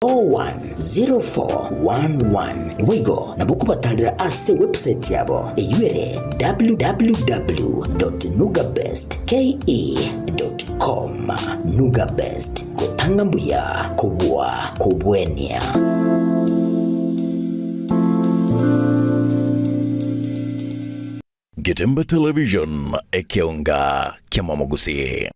010411 Boigo nabo okobatarera ase website yabo eywo ere www.nugabestke.com. Nugabest, gotanga mbuya kobua kobwenia. Getemba Television, ekeonga kia Mwamogusi.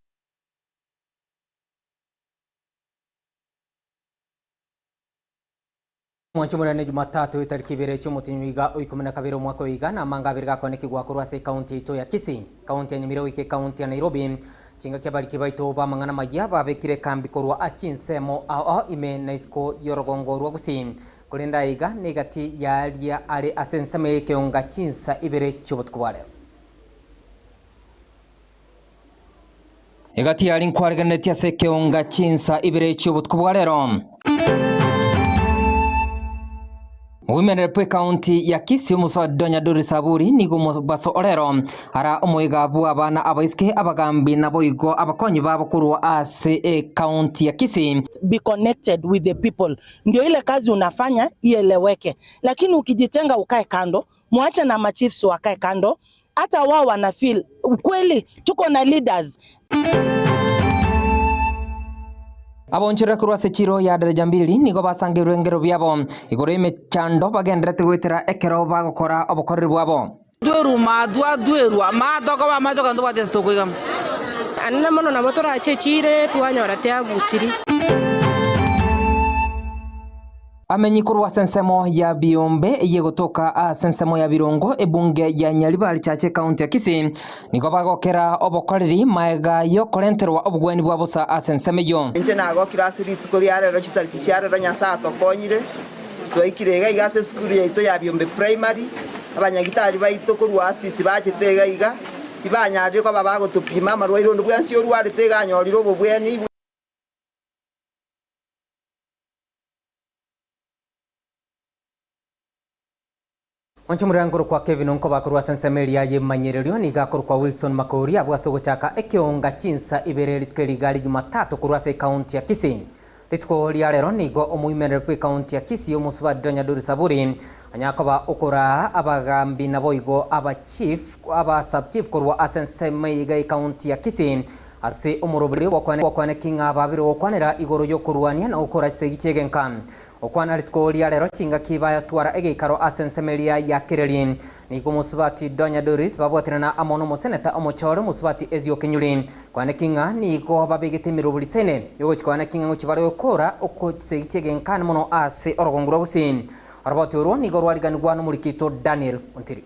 Mwancho murane Jumatatu itariki ibere chiomotinyu iga o ikumi na kabere omwaka o igana amanga abere gakonekigwa korwa ase ekaunti yaito ya Kisii, kaunti ya Nyamira goika ekaunti ya Nairobi. Chingaki abariki baito bamang'ana maya babekire kambi korwa achinsemo ao ao ime na isiko yorogongo rwa Gusii. Korenda iga negati yaria are ase ensemo ekeonga chinsa ibere chiobotuko bwa rero. Egati yari nkwareganetie ase ekeonga chinsa ibere chiobotuko bwa rero. Women rep county ya Kisii omuso Donya Doris Aburi nigo mubaso orero ara omoiga bwa abana abaisike abagambi naboigo abakonyi babo kurwa ase e county ya Kisii. Be connected with the people, ndio ile kazi unafanya ieleweke, lakini ukijitenga ukae kando, muache na machiefs wakae kando, hata wao wana feel ukweli tuko na leaders. Abonchera korwa ase chiro ya daraja mbili nigo basangirwe ngero byabo igoro emechando bagenderete gwetera ekero bagokora obokoreri bwabo. Dweru ma dwa dweru ma doka ba ma joka ndo bate stoko igam. Anna mono nabo torache chire twanyora te abusiri. Amenyi korwa sensemo ya Biombe yegotoka a sensemo ya Birongo ebunge ya Nyaribari Chache county ya Kisii nigo bagokera obokoreri maega yokorenterwa obogweni bwa bosa a sensemo yo. Inche nagokira ase rituko ria rero chitariki chia rero Nyasaye atokonyire twaikire iga iga ase esukuru yaito ya Biombe Primary abanyagitari baito korwa asisi bachete iga iga ibanyarire koba bagotupima amarwaire onde bwensi orwarete iga anyorire obobweni. Onche murangoro kwa Kevin Onko bakorwa sensemeria yemanyererio niga korwa Wilson Makori abwasto gochaka ekeonga chinsa ibere ritwe rigari Jumatatu korwa se county ya Kisii. Rituko ria rero nigo omuimerere kwe county ya Kisii omusuba Donya Doris Aburi anyakoba okora abagambi naboigo aba chief aba sub chief korwa asensemeiga county ya Kisii ase omurobere wakwane kinga babire okwanera igoro yokurwania na okora segichegenka. Okwana rituko ria rero chinga kibaya twara egeikaro asensemeria ya Kireri nigo musubati Donya Doris babwatirana amono moseneta omochoro musubati Ezio Kenyuri kwane kinga nigo babegete miroburi sene yogo kwane kinga ngo kibare okora okosegichegenka mono ase orogongura busin arabati oro nigo rwariganirwa n'umurikito Daniel Ontiri.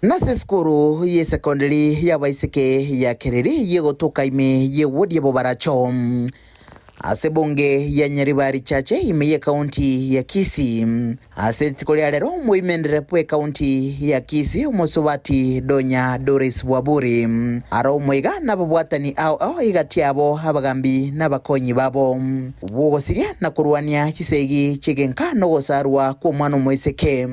Nase skuru ye secondary ya baiseke ya Kireri yegotoka ime ye wodi ya Bobaracho ase bunge ya Nyaribari Chache ime ye county ya Kisii ase tikolia lero muimendere pwe county ya Kisii omusubati Donya Doris Bwaburi aro mwiga nababwatani ao ao igati abo abagambi n'abakonyi babo bugosiria na kurwania chisegi chigenka no gosarwa ku mwana omoiseke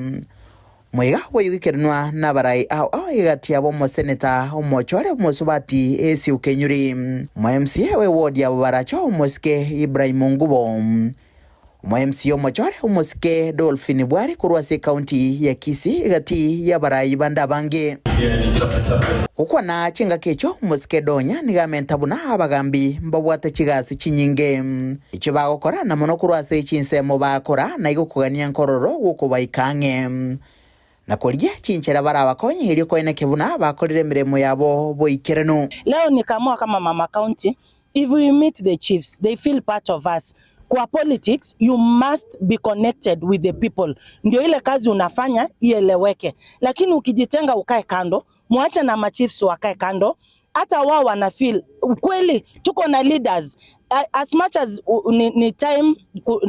mwiga weyugikeranwa n'abarai ao ao igati abo omoseneta omochore omusubati Esiu Kenyuri mo MCA we ward ya Bobaracho omosike Ibrahim Ngubo mo MCA omochore omosike Dolphin Bwari korwa ase county ya Kisii igati y'abarai banda bange ukwana chingaki echo omosike Donya nigamenta buna abagambi mbabwate chigasi chinyinge icho bagokora na mono korwa ase chinsemo bakora na igokogania nkororo gokobaikang'e na koria chinchera barabakonye ilio koine kebuna bakorire miremo yabo boikereno. Leo nikaamua kama mama county, if we meet the chiefs they feel part of us. Kwa politics you must be connected with the people, ndio ile kazi unafanya ieleweke, lakini ukijitenga ukae kando, muache na machiefs wakae kando, hata wao wana feel ukweli tuko na leaders. As much as ni time,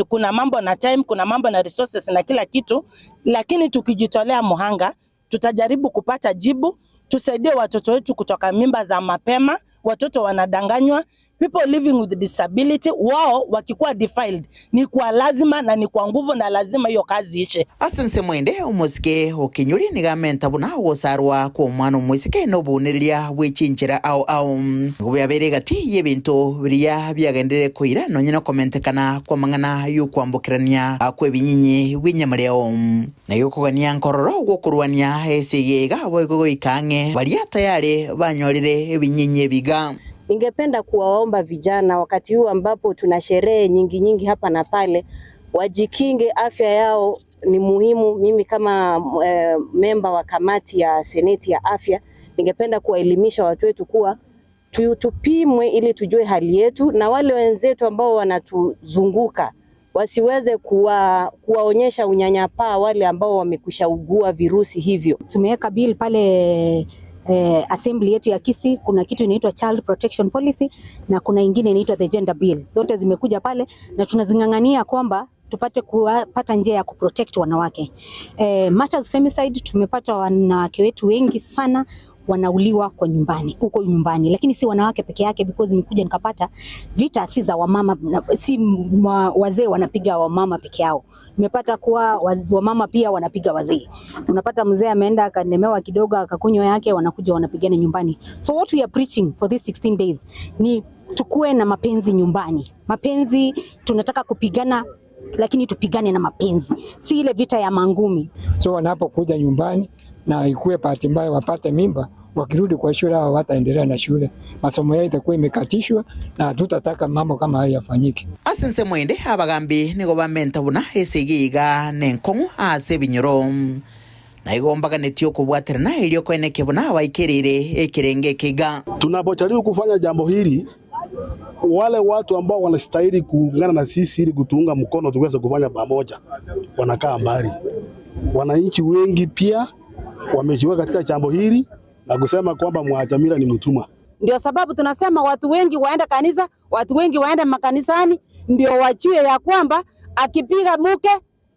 kuna mambo na time, kuna mambo na resources na kila kitu, lakini tukijitolea muhanga tutajaribu kupata jibu, tusaidie watoto wetu kutoka mimba za mapema. Watoto wanadanganywa, People living with disability wao wakikuwa defiled ni kwa lazima na ni kwa nguvu na lazima hiyo kazi ishe. Asense mwende omusike okinyuri nigamenta buna ogosarwa kwa omwana omwisike nobuniria bwechinchera ao ao gubya gati y'ebintu biria byagendere koira nonye nokomentekana kwa mang'ana y'okwambukirania kw'ebinyinyi bw'enyamareo nayo kogania nkororo gwokorwania esegega boigogoikang'e baria tayari banyorire ebinyinyi ebiga. Ningependa kuwaomba vijana wakati huu ambapo tuna sherehe nyingi nyingi hapa na pale, wajikinge, afya yao ni muhimu. Mimi kama memba wa kamati ya seneti ya afya, ningependa kuwaelimisha watu wetu kuwa tupimwe ili tujue hali yetu, na wale wenzetu ambao wanatuzunguka wasiweze kuwaonyesha unyanyapaa wale ambao wamekushaugua virusi hivyo. Tumeweka bill pale assembly yetu ya Kisii, kuna kitu inaitwa Child Protection Policy na kuna ingine inaitwa the Gender Bill. Zote zimekuja pale na tunazingangania kwamba tupate kupata njia ya kuprotect wanawake. Matters femicide, tumepata wanawake wetu wengi sana wanauliwa kwa nyumbani, huko nyumbani, lakini si wanawake peke yake, because nimekuja nikapata vita si za wamama, si wazee wanapiga wamama peke yao. Nimepata kuwa wamama pia wanapiga wazee. Unapata mzee ameenda akanemewa kidogo akakunywa yake, wanakuja wanapigana nyumbani. So what we are preaching for these 16 days ni tukue na mapenzi nyumbani. Mapenzi, tunataka kupigana lakini tupigane na mapenzi, si ile vita ya mangumi. So wanapokuja nyumbani na ikuwe bahati mbaya wapate mimba, wakirudi kwa shule hao wataendelea na shule, masomo yao itakuwa imekatishwa na hatutataka mambo kama hayo yafanyike. Asense mwende abagambi nigo bamenta buna esigiga nenkong'u ase ebinyoro na igombaganetio okobwaterana erio koeneke buna baikirire ekirenge kiga. Tunapojaribu kufanya jambo hili, wale watu ambao wanastahili kuungana na sisi ili kutuunga mkono tuweze kufanya pamoja wanakaa mbali. Wananchi wengi pia wamejiweka katika jambo hili na kusema kwamba Mwajamila ni mtumwa. Ndio sababu tunasema watu wengi waende kanisa, watu wengi waende makanisani, ndio wajue ya kwamba akipiga mke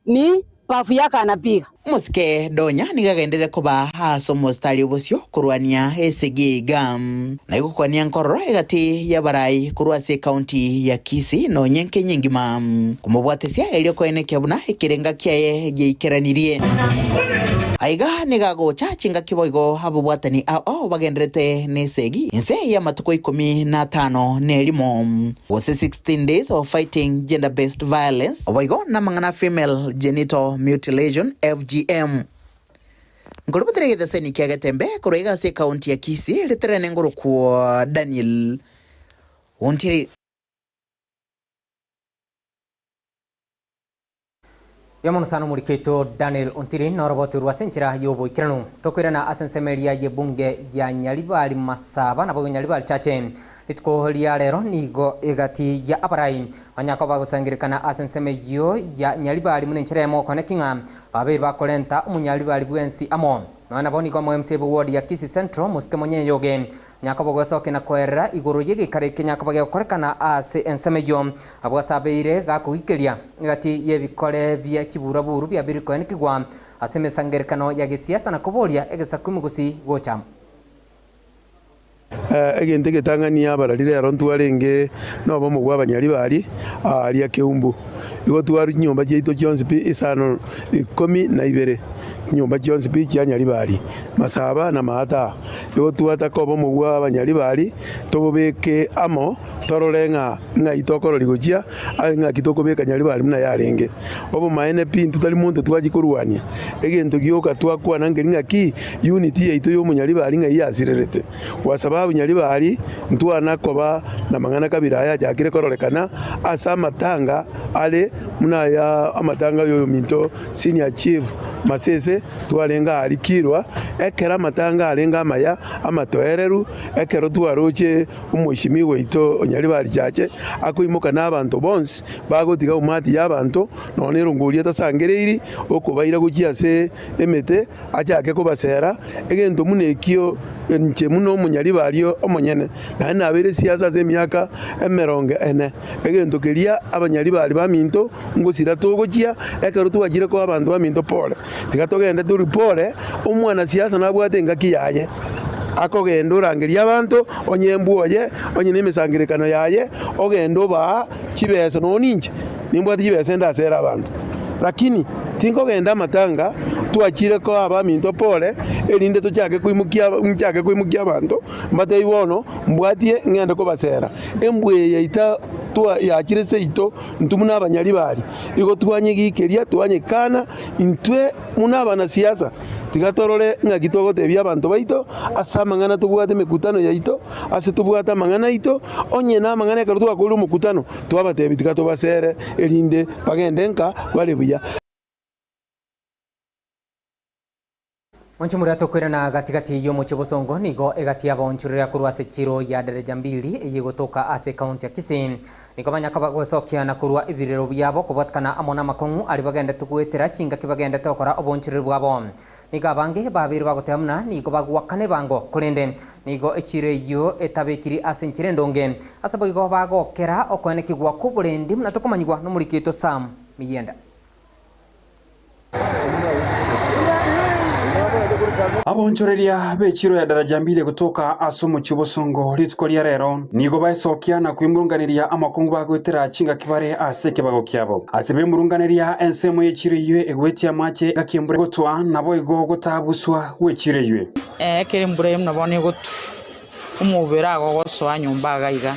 ni pafu yake anapiga. Musike donya nigagendere kuba haso mostari obosio kurwania esigiga na igukwania nkororo egati ya barai kurwa ase county ya Kisii no nyenke nyingima kumubwatesia erio koeneke buna ekirenga kiaye geikeranirie aiga nigagocha chinga kiboigo abobwatani ao bagenderete nesegi inse ya matuko 15 nerimo wose 16 days of fighting gender based violence oboigo namang'ana female genital mutilation FGM. Ngorobothere getheseni kia Getembe kurwa ase county ya Kisii riterene ngorokwo Daniel Ontiri. Yamono sana muriketo Daniel Ontiri noroboti rwa senchira yoboikirano tokwirana asensemeria ye bunge ya Nyaribari Masaba nabo Nyaribari Chache rituko ria rero nigo egati ya abarai banyako bagusangirikana asensemeyo ya Nyaribari munenchera moko nekinga babiri bakorenta umunyaribari bwensi amo nona boni go MC ward ya Kisii Central musike monye yoge nyako bogosoke na koerera iguru yigikare kinyako bagekorekana ase ensemeyo abwasabeire gakuhikeria gati yebikore bya kiburaburu bya biriko nikigwa ase mesangerekano ya gisiasa na kuboria egesakumu gusi gocham. Egente getang'ania abararire aro ntwarenge nobo omogwa abanyaribari aria keumbu igo twaru nyomba chiaito chionsi pi isano 12 nyomba chionsi pi chia Nyaribari Masaba na Maata igo twataka obo omogwa abanyaribari tobobeke amo torore ng'a ng'ai tokorori gochia ng'aki tokobeka Nyaribari muna yarenge obo maene pi ntutari monto twachikorwania egento gioka twakwana ngeri ng'aki unity yaito ya omonyaribari ng'ai yasirerete kwa sababu Nyaribari ntwana koba na mang'ana kabira aya jakire kororekana ase amatanga ale muna ya amatanga yoyo minto senior chief Masese twarenga arikirwa ekera amatanga arenga amaya amatoereru ekero twaroche omoishimi waito Nyaribari Chache akoimoka n'abantu bonsi bagotiga umati y'abantu none rongoria tasangereiri okobaira gochia ase emete achake kobasera egento munekio nche muno omunyaribari omonyene naye nabere siasa ase emiaka emerongo ene egento keria abanyaribari baminto ngosira togochia ekero twachire ko abanto baminto pole tiga togende turi pole omwana siasa nabwate engaki yaye Akogenda orangeria abanto onye embwoye onye na emesangerekano yaye ogenda obaa chibesa noninche nimbwate chibesa ndasera abanto lakini tinkogenda amatanga twachire ko abaminto pole erinde tochake kuimukia nchake kuimukia abanto mbatei bono mbwatie ng'ende kobasera embwe yaita twa yachire seito ntumuna abanyali bari igo twanyigikeria twanyekana intwe muna abana siasa tigatorore ng'aki togotebia abanto baito ase amang'ana tobwate emekutano yaito ase tobwate amang'ana aito onye na amang'ana ekero twakore omokutano twabatebia tigatobasere erinde bagende nka bare buya. Onchimura tokwirana gatigati yomo chobosongo nigo egati abonchurira kurwa ase chiro ya daraja mbili eyegotoka ase county ya Kisii nigo banyaka bagosokia na kurwa ibirero byabo kubatkana amona makongu ari bagenda tukwetera chinga kibagenda tokora obonchurira bwabo nigo abange babiri bagotemna nigo bagwakane bango kurende nigo echire yo etabekiri ase nchirendonge ase boigo bagokera okwenekigwa kuburendi mnatokomanyigwa nomurikito Sam Miyenda. Abonchoreria bechiro ya daraja mbili kutoka ase chubosongo rituko ria rero nigo baesokia na kwimurunganiria amakungu bagwetera chinga kibare ase kibago kyabo ase bemurunganiria ensemo yechiro ywe egwetia mache gakimbure gotwa nabo igo gotabuswa wechiro ywe kere mbure nabone gotu umubera gogosoa nyumba gaiga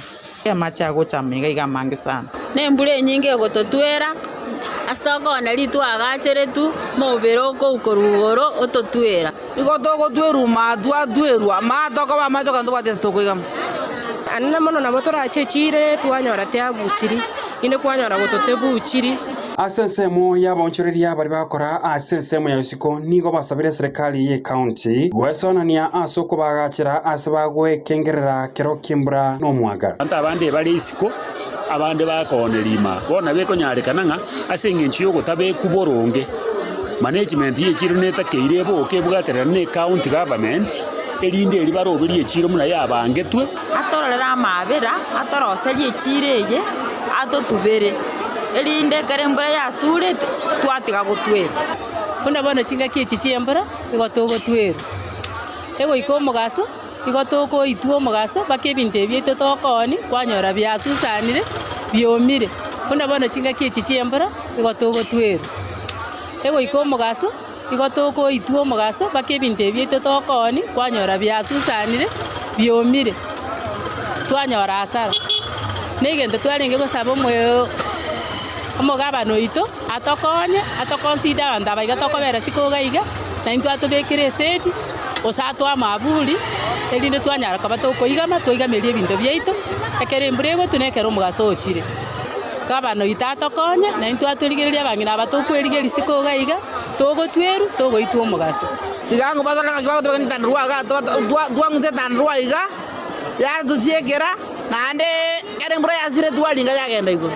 amache agocha mega iga mangi sana ne mbure nyinge gototwera asoko na ritu agachere tu mubero ko ukorugoro ototwera igo togo tweru ma dwa dweru ma toko ba ma joka ndo bates toko igam anna mono nabo torachechire twanyora te abusiri ine kwanyora gototebuchiri ase ensemo y'abonchoreria bari bakora ase ensemo ya isiko nigo basabire serikali ye county gwesonania ase okobagachera ase bagwekengerera kero kimbura n'omwaga anta abande bari isiko abande bakonerima bona bekonyarekana ng'a ase eng'encho yogotabekuboronge management yechiro netakeire boke bwaterera ne county government erinde eri baroberie echiro muna yabangetwe atororera amabera atoroserie echiro eye atotubere erinde kere mbura yature twatiga gotwera buna bono chingaki echi chiembura igo togotwera egoika omogaso igo tokoitwa omogaso mpaka ebinto ebi biaito tokooni kwanyora biasusanire biomire buna bono chingaki echi chiembura igo togotwera egoika omogaso igo tokoitwa omogaso mpaka ebinto ebi biaito tokooni kwanyora biasusanire biomire twanyora asara negento twarenge gosaba omwe omogabano oito atokonye atokonsida abanto abaiga tokobera sikogaiga naintwe atobekere eseti gose atwa maburi erinde twanyara koba tokoigama twaigameria ebinto biaito ekere embura egotwa na ekero omogaso ochire gabano oito atokonye naintwe atwerigereria abang'ina aba tokwerigeria sikogaiga togotweru togoitwa omogaso tigango batolanga kibago tanrua ga twang'use tanrua iga yatusiekera naende ekere embura yasire twaringa yagenda igoro.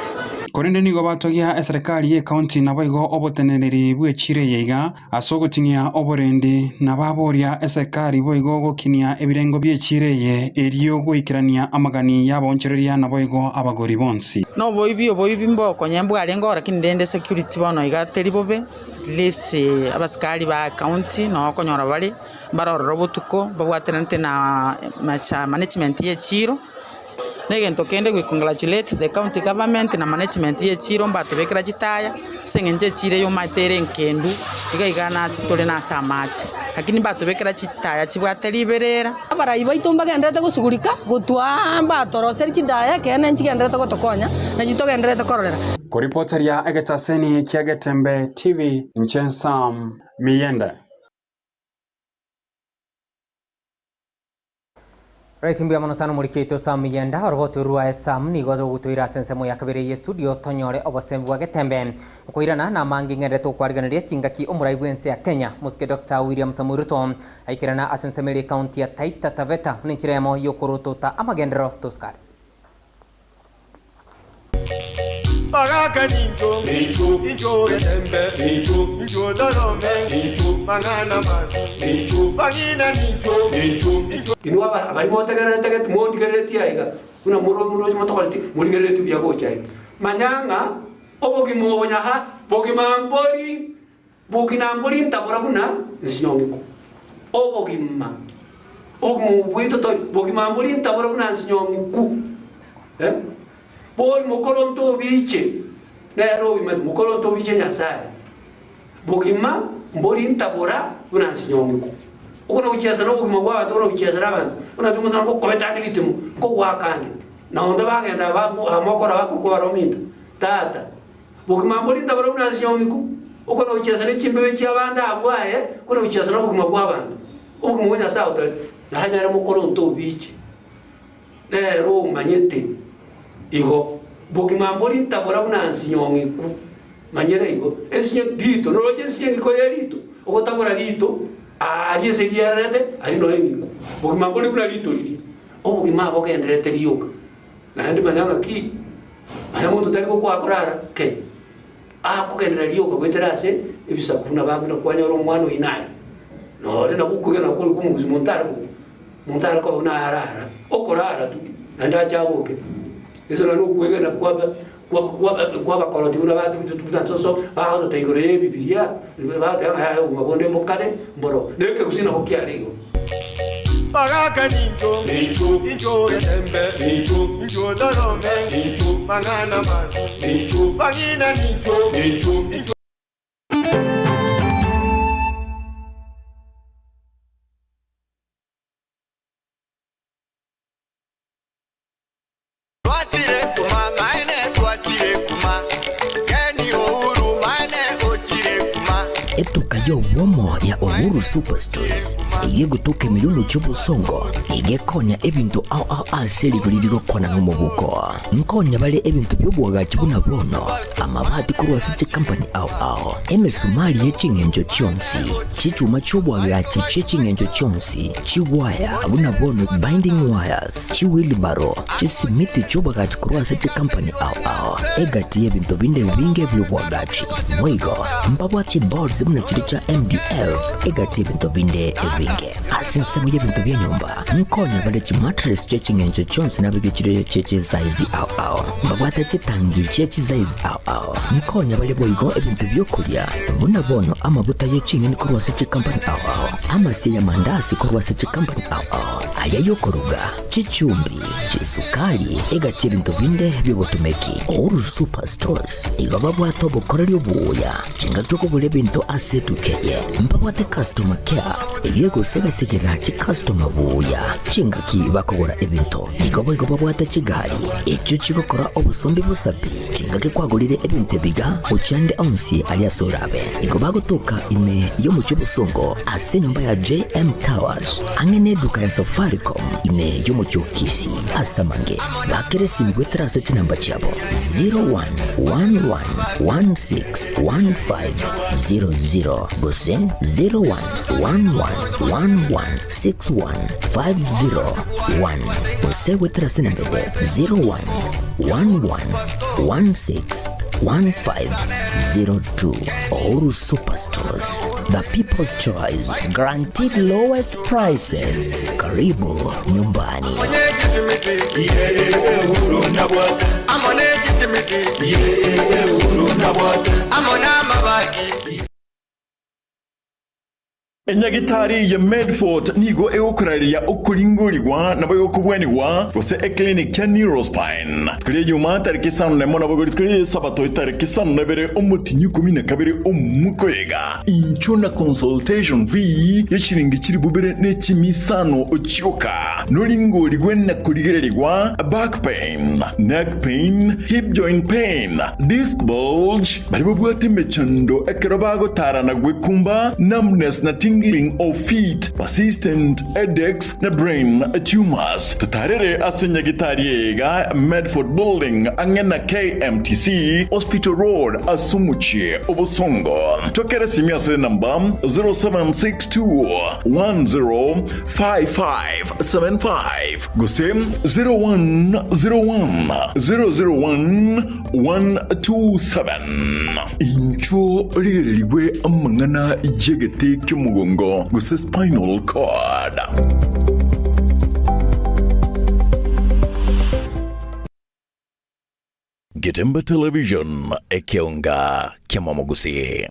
Korende nigo batogia eserikali ye county nabo igo oboteneneri bwechire yeiga ase ogoting'ia oborendi na baboria eserikali boigo gokinia ebirengo biechire ye erio goikerania amagani y'abonchereria nabo igo abagori bonsi no boibi oboibi mbokonya mbwarenge ora lakini ndende security bono iga teri bobe at least abasikari ba county no konyora bari barorora obotuko babwaterante na macha management ye chiro negento kende we congratulate the county government na management ye chiro mbatubekera chitaya seng'enche chire yo matere nkendu iga iga nasi tole nasa amache lakini mbatubekera chitaya chibwate liberera abarai baito mbagenderete gosugurika gotwa mbatoroseri chindaya kene nchigenderete gotokonya na chitogenderete kororera. Kuripoteria egetaseni kia Getembe TV Nchensam Miyenda. Right, mbuya mono sana murikito Sam Miyenda oroboto rwa Sam nigo gutwira sensemo ya kabere ye studio tonyore obosembu bwa Getembe nkoirana na mangi ngende tokwariganiria chingaki omurai bwense ya Kenya Muske Dr. William Samoei Ruto aikirana asensemeri county ya Taita Taveta ninchiremo yokorotota amagendero toskar Baraka ninjo, ninjo, ninjo Getembe, ninjo, ninjo Dorome, ninjo Mangana Mazi, ninjo Bangina ninjo, ninjo, ninjo. Inua abari motegere tegete mondigerere tiaiga. Una moro moro motokolti mondigerere tu biago chai. Manyanga obogimo bonyaha bogimambori boginambori ntabora buna nsinyongiko. Obogima. Obugima bwito tori bugima mburi ntabura bunansi nyongiku bori mukoronto biche nero mukoronto biche nyasaye bugima mburi ntabura bunansi nyongiku ukono kuchiasa no bugima bwa abantu ukono kuchiasa abantu una tumuntu ngo kobeta ndilitimo ko gwakande na onda bagenda amokora bakukwa rominda tata bugima mburi ntabura bunansi nyongiku ukono kuchiasa nechimbewe chiabanda abwaye ukono kuchiasa no bugima bwa abantu ubugima bwa nyasaye utori nahanyara mukoronto biche nero manyete igo bugima mburi ntabura bunansi nyongiku manyere igo ensinye dito no roche ensinye ngiko yerito okotabura lito ari ese lierete ari no engiko bugima mburi buna lito liri obugima bogenderete liyoka nandi manyanga ki manya muntu tari gokwakorara ke akugendera liyoka gweterase ebisakuna baguna kwanyora omwana oinaye nore nabukugena kuri kumuguzi muntara muntara ko una arara okorara tu nanda chaboke eso no kuegena kwaba kwaba koroti una ba tu tu so ba to tegore bibilia ba te ha ngabonde mokale mboro neke kusina hokialego Baraka ninjo, ninjo, ninjo embe, ninjo, ninjo darome, ninjo mangana man, ninjo bangina ninjo, ninjo, ninjo. Etuka yobomo ya Uhuru Superstores iyegutuka emilulu cy'ubusongo igekonya ebintu au au aseli buliriko kona n'umubuko nkonya bale ebintu by'obwagachi buna bono amabati kurwa siche company au au emisumari y'echingenjo chonsi chichuma cy'obwagachi chechingenjo chonsi chiwaya buna bono binding wires chiwilibaro chisimiti cy'obwagachi kurwa siche company au au egati ebintu binde binge by'obwagachi mwigo mbabwachi boards muna chiri cha MDF egati ebintu binde ebinge asinse mu ebintu by'enyumba nkonya bale chimattress chechingenjo chonsi nabigechire cheche size au au mbabwata chitangi cheche size au au nkonya bale boigo ebintu byokulya buna bono amabuta yechingeni kurwa seche company au au amasi ya mandasi kurwa seche company au au aya yokoruga chichumbi chisukari egati ebintu binde byobutumeki Uhuru Superstores igababwata obukoreri obuya chingatoko bule bintu asetukeye mbabwate customer care eyegosegasekera chi customer buya chingaki bakogora ebintu igobo igobabwate chigari ekyo chigokora obusombi busapi chingaki kwagulire ebintu biga ochande onsi aliasorabe igobagotoka ime yomucho busongo ase nyumba ya JM Towers angene duka ya Safaricom ime yomucho Kisi asamange bakeresi mgwetrase chinamba chabo 0111161500 gose 0111116150 gose wetrase nambele 0111161502. Uhuru Superstores, the people's choice, guaranteed lowest prices. Karibu nyumbani. Enyagitari ya Medford nigo eokuraria okuringurigwa nabo yokubwenigwa gose eclinic ya Neurospine tukuri yuma tariki 5 nabo gori tukuri sabato tariki 5 umutinyi 12 omukoyega inchona consultation fee yeshiringi kiri bubere nekimisano ochioka noringurigwe na kurigererigwa back pain, neck pain, hip joint pain, disc bulge bari bubwate mechando ekero tarana gwekumba numbness na tingling of feet, persistent headaches na brain tumors. Tutarere asenya gitariega Medford Building angena KMTC Hospital Road Asumuchi Obosongo. Tokere simia se namba 0762 105575 gose 0101 001 127. Incho rigereligwe amangana jegete kyomugongo gose spinal cord. Getemba Television ekyonga kyamamugusi.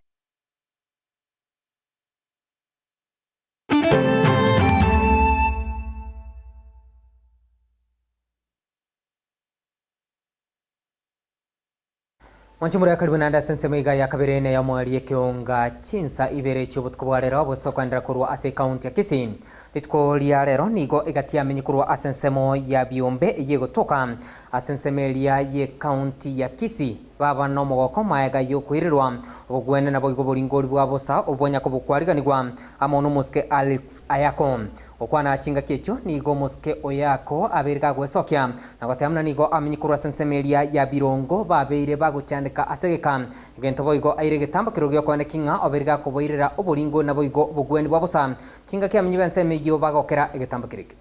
Mwanchumura karibu nanda sensemo iga ya kabirene ya mwali ekionga chinsa ibere chobutuko bwa lero bositokwandira korwa ase county ya Kisii. Rituko ria lero nigo egatia amenyi korwa ase ensemo ya biombe yegotoka ase ensemo eria ye county ya Kisii baba no mogoko maega yokuirirwa obogwene nabo igo boringori bwa bosa obonya kobokwariganigwa amo no Mosque Alex Ayako okwana chinga kiecho nigo Mosque Oyako abirga gwesokia na gotemna nigo amenyi korwa ase ensemo eria ya birongo babeire bagochandika asegeka egento boigo aire getamba kirogio kwane kinga obirga koboirira oboringo nabo igo obogwene bwa bosa chinga kiamenyi benseme iyo bagokera egetamba kiriki.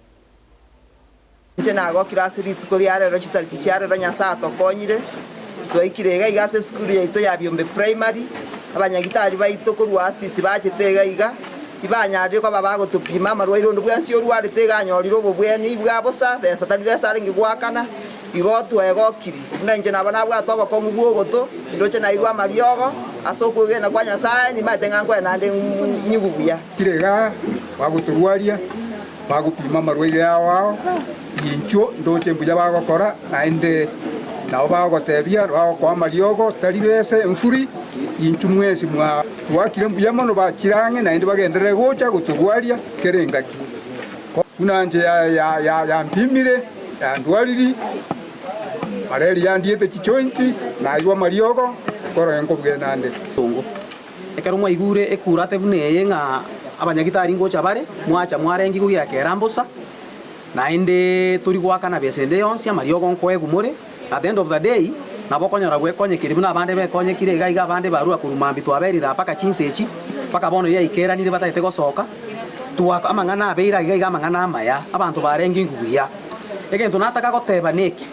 Nche nagokira ase rituko ria rero chitariki chia rero Nyasaye atokonyire twaikire iga iga ase esukuru yaito ya Biombe Primary abanyagitari baito korwa asisi bachete iga iga ibanyarire kwaba bagotupima amarwaire onde bwensi orwarete iganyorire obobweni bwa bosa besa tari besa arenge gwakana igo twegokiri buna inche nabo nabwate obokong'u bwa ogoto ndoche nairwe amariogo ase okwegena kwa Nyasaye nimate ng'a nkwenande nyigu buya kirega bagoturwaria bagupima amarwaire yao ao incho ndoche mbuya bagokora naende nao bagotebia bagokoa amariogo tari bese mfuri inchu mwesi mwa twakire mbuya mono bakirang'e naende bagenderere gocha goturwaria kere engaki buna nche yampimire yandwariri malaria yandiete chichointi naigwa amariogo koro nkobugenda nde tongo ekero mwaigure ekurate buna eye ng'a abanyagitari ngocha bare mwacha mwarengi kugiakera mbosa naende turi gwakana besende yonsi amariogo nkoegumore at the end of the day nabo konyora gwekonyekire buna abande bekonyekire iga iga abande barua kurumambi twaberira paka chinsechi paka bono yaikeranire bataete gosoka twaka amang'ana abeira iga iga amang'ana amaya abanto barengi nguya egento nataka goteba neki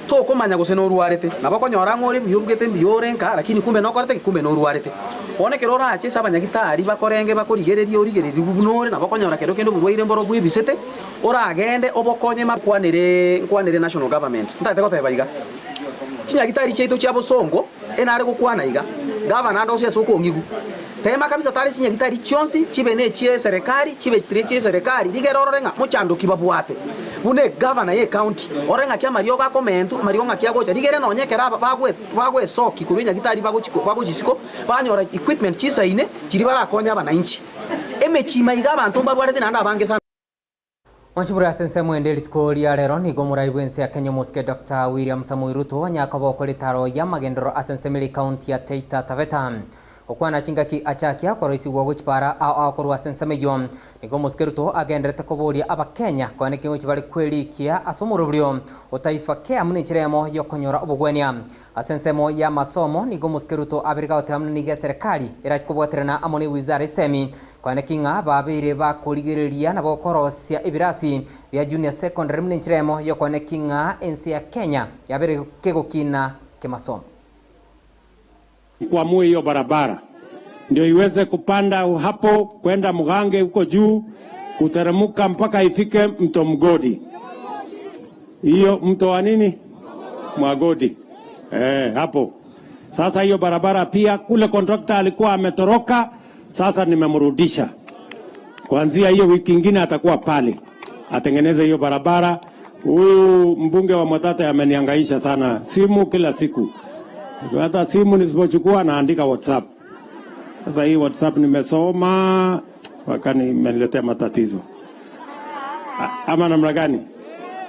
tokomanya gose norwarete nabo konyora ng'ore biyobugete mbiyorenka lakini kumbe nokorete kumbe norwarete one kero orache ase abanyagitari bakorenge bakorigereria origereria bunore nabo konyora kero kende oborwaire mboro bwebisete oragende obokonye makwanere nkwanere national government ntate goteba iga chinyagitari chiaito chia bosongo enare gokwana iga gavana ndose ase okong'igu tema kabisa tari chinyagitari chionsi chibe ne chie serikali chibe chitire chie serikali rigero orore ng'a mochandoki babwate bune governor ye county ore ng'a kia mariogo akomentu mariogo ng'a kia gocha rigere nonyekera bagwe soki korwa nyagitari bagochisiko banyora equipment chisaine chiri barakonya abananchi emechima iga abanto mbarwarete naende abange sana. Mwanchibura ase mwende rituko ria rero nigo murai bwense ya Kenya Mosque Dr. William Samoei Ruto nyakaba okoretaro ya magendero ase ensemo county ya Taita Taveta okwana chingaki achakia koroisigwa gochipara ao akorwa ase ensemo eyo nigo Mosque Ruto agenderete koboria abakenya kwane kingo chibari kwerikia ase omoroberio otaifa kea muna enchera emo yokonyora obogwenia ase ensemo ya masomo nigo Mosque Ruto abirika goteba muna nigo eserikali erachikobwaterana amo na ewizara esemi kwane king'a babeire bakorigereria nabo korosia ebirasi bia junior secondary muna enchera emo yokwane king'a ense ya Kenya yabere kegokina kemasomo. Kuamue hiyo barabara ndio iweze kupanda hapo kwenda Mugange huko juu kuteremka mpaka ifike mto Mgodi. Hiyo mto wa nini? Mwagodi. Hapo. Sasa hiyo barabara pia kule contractor alikuwa ametoroka, sasa nimemrudisha. Kuanzia hiyo wiki nyingine atakuwa pale atengeneze hiyo barabara. Huyu mbunge wa Mwatate amenihangaisha sana, simu kila siku. Hata simu nisipochukua naandika WhatsApp. Sasa hii WhatsApp nimesoma wakani imeniletea matatizo. Ama namna gani?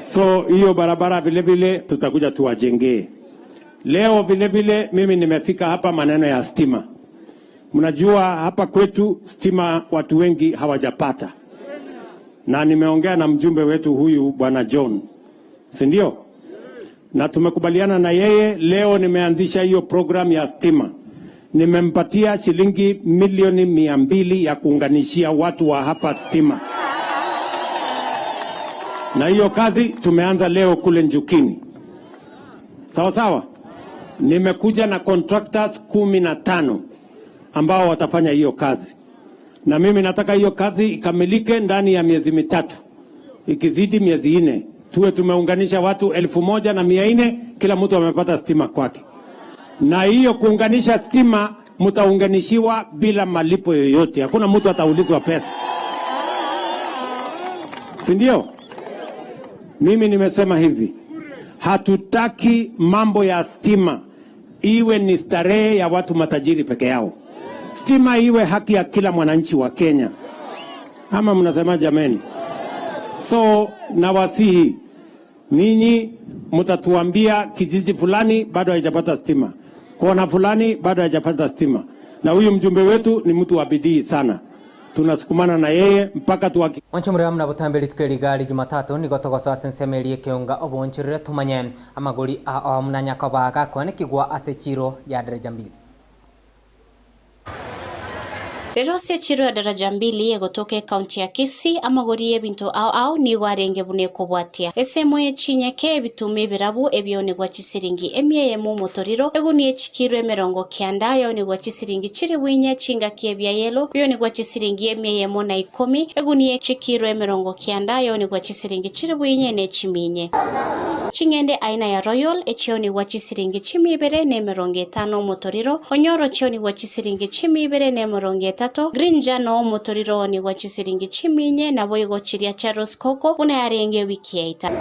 So hiyo barabara vile vile tutakuja tuwajengee. Leo vile vile mimi nimefika hapa maneno ya stima. Mnajua hapa kwetu stima watu wengi hawajapata. Na nimeongea na mjumbe wetu huyu Bwana John. Si ndio? Na tumekubaliana na yeye leo nimeanzisha hiyo program ya stima. Nimempatia shilingi milioni 200 ya kuunganishia watu wa hapa stima. Na hiyo kazi tumeanza leo kule Njukini. Sawa sawa? Nimekuja na contractors 15 ambao watafanya hiyo kazi. Na mimi nataka hiyo kazi ikamilike ndani ya miezi 3. Ikizidi miezi 4 tuwe tumeunganisha watu 1400, kila mtu amepata stima kwake. Na hiyo kuunganisha stima mtaunganishiwa bila malipo yoyote. Hakuna mtu ataulizwa pesa. Si ndio? Mimi nimesema hivi, Hatutaki mambo ya stima iwe ni starehe ya watu matajiri peke yao. Stima iwe haki ya kila mwananchi wa Kenya, ama mnasema jameni? So nawasihi ninyi, mtatuambia kijiji fulani bado haijapata stima, kona fulani bado haijapata stima, na huyu mjumbe wetu ni mtu wa bidii sana, tunasukumana na yeye mpaka tuwaki Wanchumurira muna butambeli tukeligali Jumatatu nigo togosoa sensemerie keunga obonchirire tumanye amagori a omunanya kobaga kwanekigwa ase chiro ya daraja mbili. Rero ase chiro ya daraja mbili egotoka ekaunti ya Kisii amagori y'ebinto ao ao nigo arenge bune kobwatia esemo yechinyeke ebituma ebirabu ebionigwa chisiringi emieyemo omotoriro eguni echikiro 90 yonigwa chisiringi chiri bwinye chingaki ebya yelo bionigwa chisiringi 110 eguni echikiro 90 yonigwa chisiringi chiri bwinye nechiminye ching'ende aina ya Royal echionigwa chisiringi 250 omotoriro onyoro chionigwa chisiringi 230 Green Jano omotoriro onigwa chisiringi 4 nabo igo chiria cha Roskoko una yarenge wiki yaita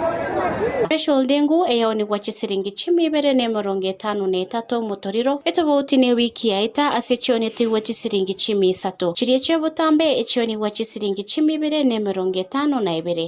Special dengu eyonigwa chisiringi 253 omotoriro etobauti ne wiki yaita ase chionetigwa chisiringi 3 chiria chiobotambe echionigwa chisiringi 252.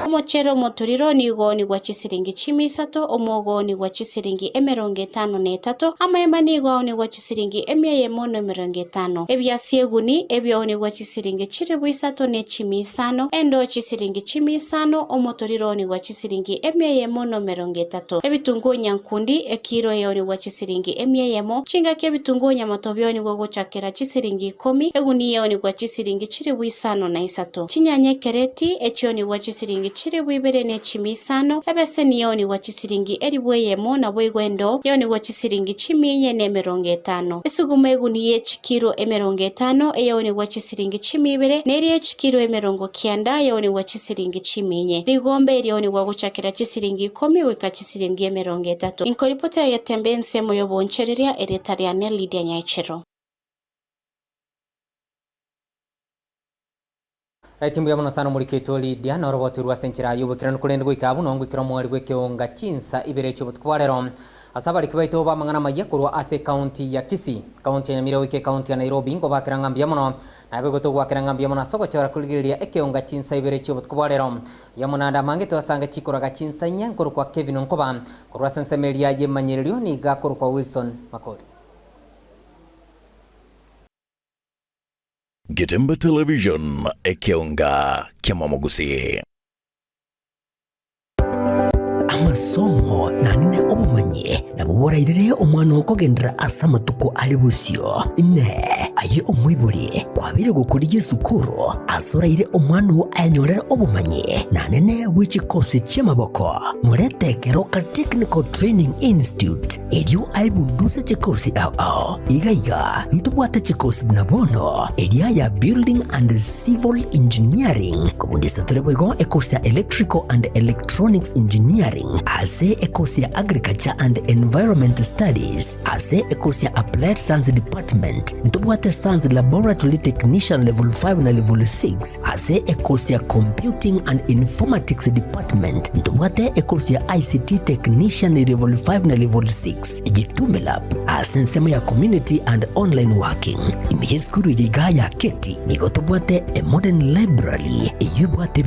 Omochero omotoriro nigo onigwa chisiringi 3 omwogo onigwa chisiringi 53 amaemba nigo onigwa chisiringi 150 ebyasi eguni ebyo onigwa chisiringi 3 ne 5 endo chisiringi 5 omotoriro onigwa chisiringi 130 ebitungu nyankundi ekiro onigwa chisiringi 100 chingaki ebitungu nyamatobyo onigwa gochakera chisiringi 10 eguni onigwa chisiringi 53 chinyanya kereti echionigwa chisiringi 2 ne 5 ebeseni yonigwa chisiringi 1 nabo igwendo yonigwa chisiringi 450 esuguma eguni yechikiro 50 eyonigwa chisiringi 2 neri echikiro 90 yonigwa chisiringi 4 ligombe erionigwa gochakera chisiringi 10 goika chisiringi 30. Inkoripota ya Getembe ensemo yobonchereria eretariane Lydia Nyaichero. Right, mbuya muno sana muriketo Lydia na roboti rwa senchira yubukirano kulende goika buno ngwikira mwari gwekeonga chinsa ibere cyo butwarero asabari kibaito ba mangana maye kurwa ase county ya Kisii, county ya Nyamira wike county ya Nairobi ngo bakiranga mbya muno na bego to gwakiranga mbya muno soko chora kuligiria ekeonga chinsa ibere cyo butwarero ya munanda mange to asanga chikoraga chinsa nyankoro kwa Kevin Nkoba kurwa sensemeria yemanyererio ni gakoro kwa Wilson Makori. Getembe Television ekeonga kyamamugusi. Amasomo nanine obumanyi nabuborairire omwana okogendera ase amatuko ari busio ine aye omwibori kwabire gukora esukuru asoraire omwana owo ayenyorere obumanyi nanene bw'echikosi ky'amaboko murete Keroka Technical Training Institute eryo aibunduse chikosi ao igaiga ntubwate chikosi buna bono eria ya Building and Civil Engineering kubundisa tureboigo ekosi ya Electrical and Electronics Engineering ase ekosi ya Agriculture and Environment Studies ase ekosi ya Applied Science Department ntubwate Science Laboratory Technician Level 5 na Level 6 ase ekosi ya Computing and Informatics Department ntubwate ekosi ya ICT Technician Level 5 na Level 6 jitume lab ase nsemo ya Community and Online Working imiye skuru yiga ya keti nigo tubwate a modern library eyubwate.